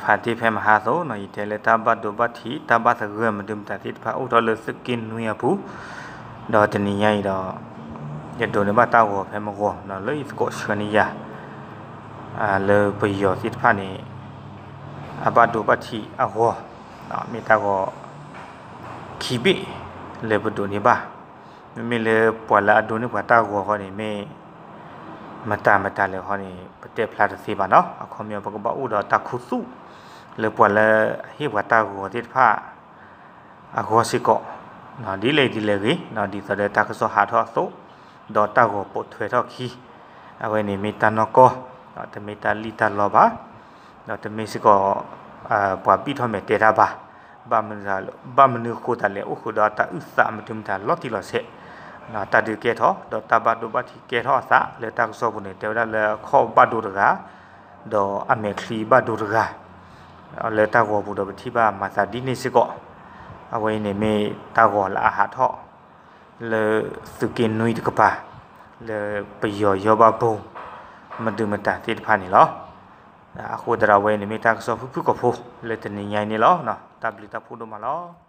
ဖးတ့ၢ်ဖဲမဟါအသိးနီၤ ယတဲလၢတၢ်ဘၣ်ဒိဘၣ်ထံး တၢ်ဘၣ်သဂၢၢ်မနုၤမတၤသ့ၣ်တဖၣ် အိၣ်ထီၣ်လၢသုးက့နွံအပူၤ, ဒီးတနံၤညါအံၤဒီး ယဒိးန့ၢ်ဘၣ်တၢ်ဂီၤဖဲမဂီၤနီၤ လၢယသကိးဆှၢန့ၢ်ယၤ လၢပယီၤသ့ၣ်တဖၣ်န့ၣ် အဘၣ်ဒိဘၣ်ထံးအဂီၢ်, မ့ၢ်တၢ်ဂီၤ ခံဘ့ၣ် လၢပဒိးန့ၢ်ဘၣ်, မ့မ့ၢ်လၢပှၤလၢအဒိးန့ၢ်ပှၤတၢ်ဂီၤဃီန့ၣ် မ့ၢ်မတၤမတၤလဲၣ်ဃီန့ၣ် ပတဲဖျါတသ့ဘၣ်နီၤ. အခီပညီ ပကဘၣ်အိၣ်ဒီးတၢ်ခူသူၣ် လၢပှၤလၢအဟ့ၣ်ပှၤတၢ်ဂီၤသ့ၣ်တဖၣ် အဂီၢ်စ့ၢ်ကီး, ဒ်လဲၣ်ဒ်လဲၣ်ဂ့ၤ, ဒ်သိးဒီးတၢ်ကစီၣ်ဟးထီၣ်အသိး, ဒီးတၢ်ဂီၤပိာ်ထွဲထီၣ်ခံ, အဝဲန့ၣ်မ့ၢ်တၢ်နီၢ်ကီၢ်, တမ့ၢ်တၢ်လံၣ်တၢ်လီဘၣ်, ဒီးတမ့ၢ်စ့ၢ်ကီး ပှၤဘံၣ်ထီၣ်မဲာ်တဲတၢ်ဘၣ်, ဘၣ်မနုၤ, ဘၣ်မနုၤဃိသတးလဲၣ် အိၣ်ဃုာ်ဒီးတၢ်အုၣ်သးမနုၤမတၤလီၤတံၢ်လီၤဆဲး, တၢ်ဒုးကဲထီၣ် ဒီးတၢ်ဘၣ်ဒိဘၣ်ထံးကဲထီၣ်အသး လၢတၢ်ကစီၣ်ပူၤန့ၣ် တဲဝဲဒၣ်လၢအခီၣ်ဘၣ်ဒိတဂၤ ဒီးအမဲာ်ချံဘၣ်ဒိတဂၤ, လၢတၢ်ဂီၤပူၤဒီးပထံၣ်ဘၣ်မၤသးဒ်န့ၣ်စ့ၢ်ကီး, အဝဲအံၤန့ၣ်မ့ၢ်တၢ်ဂီၤလၢအဟးထီၣ် လၢသုးက့နွံတကပၤ, လၢပယီၤယီၢ်ဘၣ်ဘိ မဒုမတၤသ့ၣ်တဖၣ်န့ၣ်လီၤ. အဃိသတးဒီးအဝဲအံၤန့ၣ်မ့ၢ်တၢ်ကစီၣ်ဖုၣ်ဖုၣ်ကိာ်ဖိ လၢတနံၤညါအံၤန့ၣ်လီၤ. တၢ်ဘျုးတၢ်ဖှိၣ်ဒိၣ်မးလီၤ.